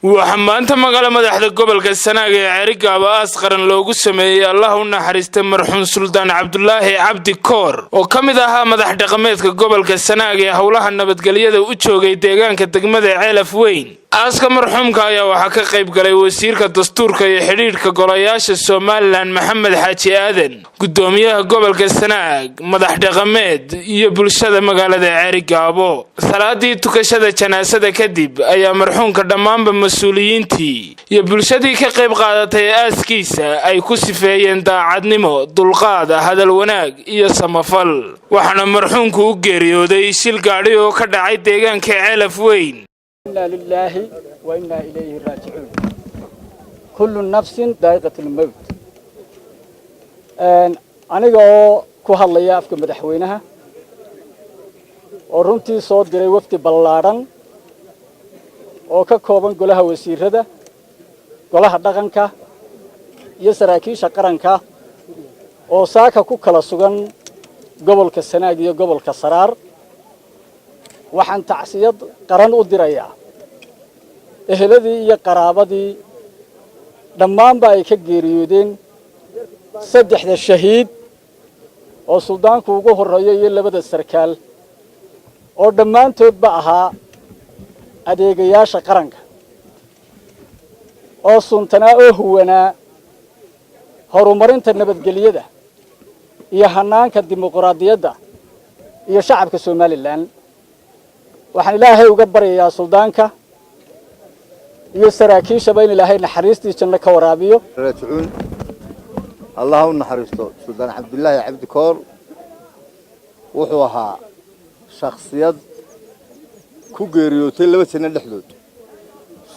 Waxaa maanta magaala madaxda gobolka Sanaag ee Ceerigaabo aas qaran loogu sameeyey Allah u naxariista marxuum Suldaan Cabdulaahi Cabdi Koor, oo ka mid ahaa madax dhaqameedka gobolka Sanaag ee howlaha nabadgelyada u joogay deegaanka degmada Ceelaf Weyn. Aaska marxuumka ayaa waxaa ka qayb galay wasiirka dastuurka iyo xidhiidhka golayaasha Somaliland Maxamed Xaaji Aadan, gudoomiyaha gobolka Sanaag, madax dhaqameed iyo bulshada magaalada Ceerigaabo. Salaadii tukashada janaasada kadib ayaa marxuumka dhammaanba mas-uuliyiintii iyo bulshadii ka qayb qaadatay aaskiisa ay ku sifeeyeen daacadnimo, dulqaad, hadal wanaag iyo samafal. Waxaana marxuumku u geeriyooday shil gaadhi oo ka dhacay deegaanka Ceelaf Weyn. إنا لله وإنا إليه راجعون، كل نفس ذائقة الموت. Aniga oo ku hadlaya afka madaxweynaha, oo runtii soo diray wafdi ballaadhan oo ka kooban golaha wasiirada, golaha dhaqanka iyo saraakiisha qaranka, oo saaka ku kala sugan gobolka Sanaag iyo gobolka Saraar, waxaan tacsiyad qaran u dirayaa eheladii iyo qaraabadii dhammaanba ay ka geeriyoodeen saddexda shahiid oo suldaanku ugu horreeyo iyo labada sarkaal, oo dhammaantoodba ahaa adeegayaasha qaranka, oo suntanaa oo huwanaa horumarinta nabadgelyada iyo hannaanka dimuqraadiyadda iyo shacabka Somaliland. Waxaan Ilaahay uga baryayaa suldaanka iyo saraakiishaba in Ilaahay naxariistii janno ka waraabiyo. Raajicuun. Allah u naxariisto Suldaan Cabdilaahi Cabdi Koor. Wuxuu ahaa shakhsiyad ku geeriyootay laba janno dhexdood.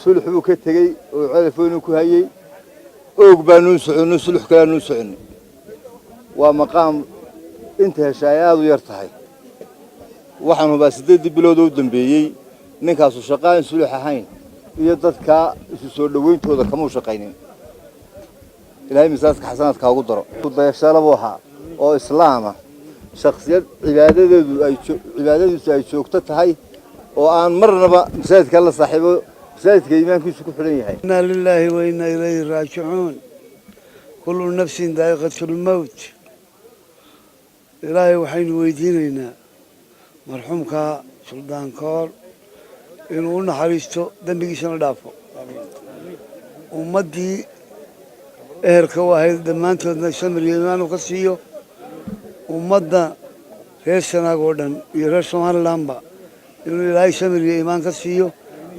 Sulux buu ka tegey oo Ceelaf Weynuu ku hayey. Oog baanuu soconno, sulux kaleanuu soconay. Waa maqaam inta hesha ay aada u yar tahay. Waxaan hubaa 8dii bilood oo u dambeeyey ninkaasu shaqo aan sulux ahayn iyo dadka isu soo dhowayntooda kamuu shaqaynin. Ilaahay miisaaska xasanaadka ugu daro. Dayashalo buu ahaa oo islaama, shaksiyad cibaadadeedu ay cibaadadiisu ay joogto tahay, oo aan marnaba masaajidka la saaxiibo, masaajidka iimaankiisu ku xidhan yahay. إنا لله وإنا إليه راجعون، كل نفس ذائقة الموت. Ilaahay waxaynu weydiinaynaa marxuumka Suldaan Koor inuu u naxariisto, dembigiisana dhaafo, ummaddii ehelka u ahayd dhammaantoodna samir iyo iimaan ka siiyo, ummadda reer Sanaag oo dhan iyo reer Somalilandba inuu Ilaahay samir iyo iimaan ka siiyo,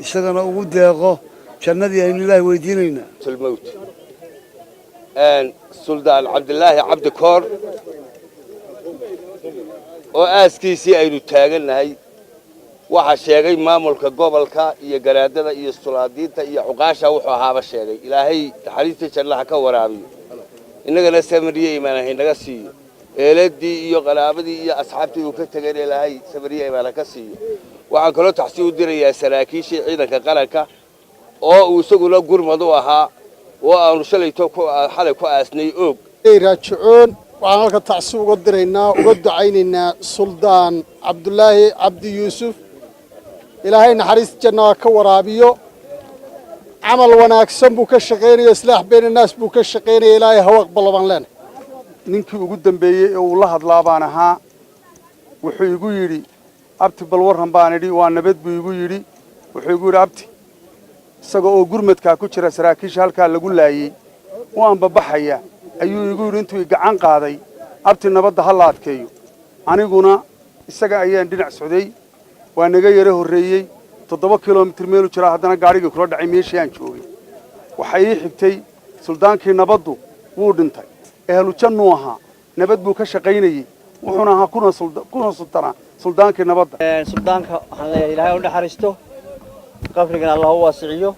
isagana ugu deeqo jannadii aynu Ilaahay weydiinaynaa. الموت. Suldaan Cabdilaahi Cabdi Koor oo aaskiisii aynu taagannahay, waxaa sheegay maamulka gobolka iyo garaadada iyo sulaadiinta iyo cuqaasha. Wuxuu ahaaba sheegay. Ilaahay naxariista jannaha ka waraabiyo, innagana samiriye iimaan haynaga siiyo. Eeladii iyo qaraabadii iyo asxaabtii uu ka tegayna Ilaahay samiriye iimaan ha ka siiyo. Waxaan kaloo taxsi u dirayaa saraakiishii ciidanka qaranka oo uu isaguna gurmad u ahaa, oo aanu shalayto xalay ku aasnay Oog. Raajicoon. Waxaan halka tacsi uga diraynaa, uga ducaynaynaa Suldaan Cabdulaahi Cabdi Yuusuf. Ilaahay naxariista jannaha ka waraabiyo. Camal wanaagsan buu ka shaqaynaya, islaax bayna naas buu ka shaqaynaya. Ilaahay haw aqbalo baan leenahay. Ninkii ugu dambeeyey ee uu la hadlaa baan ahaa. Wuxuu igu yidhi: "Abti, bal warran." Baan idhi: "Waa nabad," buu igu yidhi. Wuxuu igu yidhi: "Abti," isaga oo gurmadkaa ku jira saraakiisha halkaa lagu laayey u anbabaxaya ayuu igu yidhi, intuu i gacan qaaday: "Abti, nabadda ha la adkeeyo." Aniguna isaga ayaan dhinac socday. Waa naga yaro horreeyey, 7 kilomitir meelu jiraa, haddana gaadhigii kula dhacay meeshii aan joogay. Waxay ii xigtay suldaankii nabaddu wuu dhintay. Ehlu jannuu ahaa, nabad buu ka shaqaynayey, wuxuuna ahaa kuna sultanaa suldaankii nabadda. Suldaanka waxaan leeyahay: Ilaahay u naxariisto, qabrigana Allah u waasiciyo,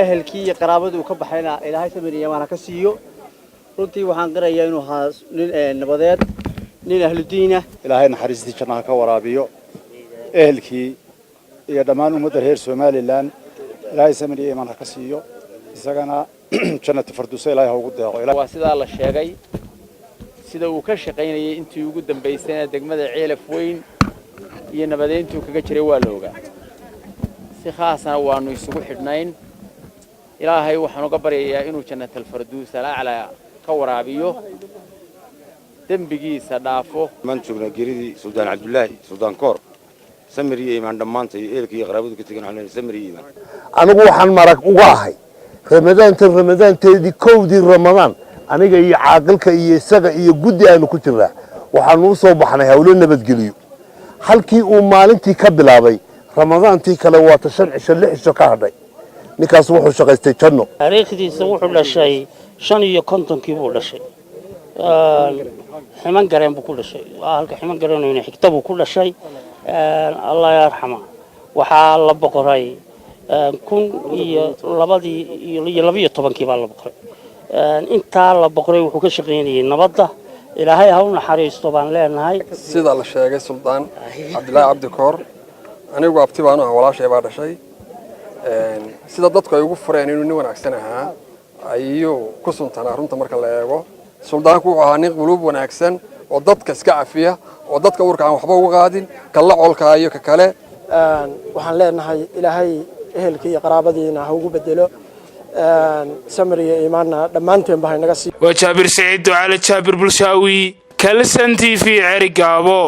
ehelkii iyo qaraabadii uu ka baxayna Ilaahay samir iyo iimaan ha ka siiyo. Runtii waxaan qirayaa inuu ahaa nin nabadeed, nin ahludiinah. Ilaahay naxariistii jannaha ka waraabiyo. Ehelkii iyo dhammaan ummadda reer Somaliland Ilaahay samir iyo iimaan ha ka siiyo, isagana jannatu farduusa Ilaahay ha ugu deeqo. Waa sidaa la sheegay, sida uu ka shaqaynayay intii ugu dambaysayna degmada Ceelaf Weyn iyo nabadeyntuu kaga jiray waa la ogaa. Si khaasana waannu isugu xidhnayn. Ilaahay waxaan uga baryayaa inuu Jannatalfarduus Alaclaa ka waraabiyo, dembigiisa dhaafo. Maan joognaa geeridii Suldaan Cabdulaahi Suldaan Koor. Samir iyo iimaan dhammaanta iyo ehelkii iyo qaraabadu ka tegan waxaan leenahay samir iyo iimaan. Anigu waxaan marag uga ahay Ramadaantan, Ramadaanteedii, 1dii Ramadaan, aniga iyo caaqilka iyo isaga iyo guddi aanu ku jirnaa waxaanu u soo baxnay hawlo nabadgeliyo. Halkii uu maalintii ka bilaabay Ramadaantii kale waata 5 cisho, 6 cisho ka hadhay. Ninkaas wuxuu shaqaystay janno. Taariikhdiisa wuxuu dhashay 55-kii buu dhashay. Ximan Gareen buu ku dhashay. Waa halka Ximan Gareenayna xigta buu ku dhashay, Allah yarxama. Waxaa la boqoray kun iyo labadii iyo 12-kii baa la boqoray. Intaa la boqoray wuxuu ka shaqaynayay nabadda. Ilaahay ha u naxariisto baan leenahay. Sida la sheegay, Suldaan Cabdilaahi Cabdi Koor anigu abti baanu ah, walaashay baa dhashay. Sida dadku ay ugu fureen inuu nin wanaagsan ahaa ayuu ku suntanaa. Runta marka la eego, suldaanku wuxuu ahaa nin quluub wanaagsan oo dadka iska cafiya oo dadka uurka aan waxba uga qaadin, kala colkaa iyo ka kale. Waxaan leenahay Ilaahay ehelkii iyo qaraabadiina ha ugu bedelo, samir iyo iimaanna dhammaanteenba haynaga sii. Waa Jaabir Saciid Ducaale, Jaabir Bulshaawi, Kalsan TV, Ceerigaabo.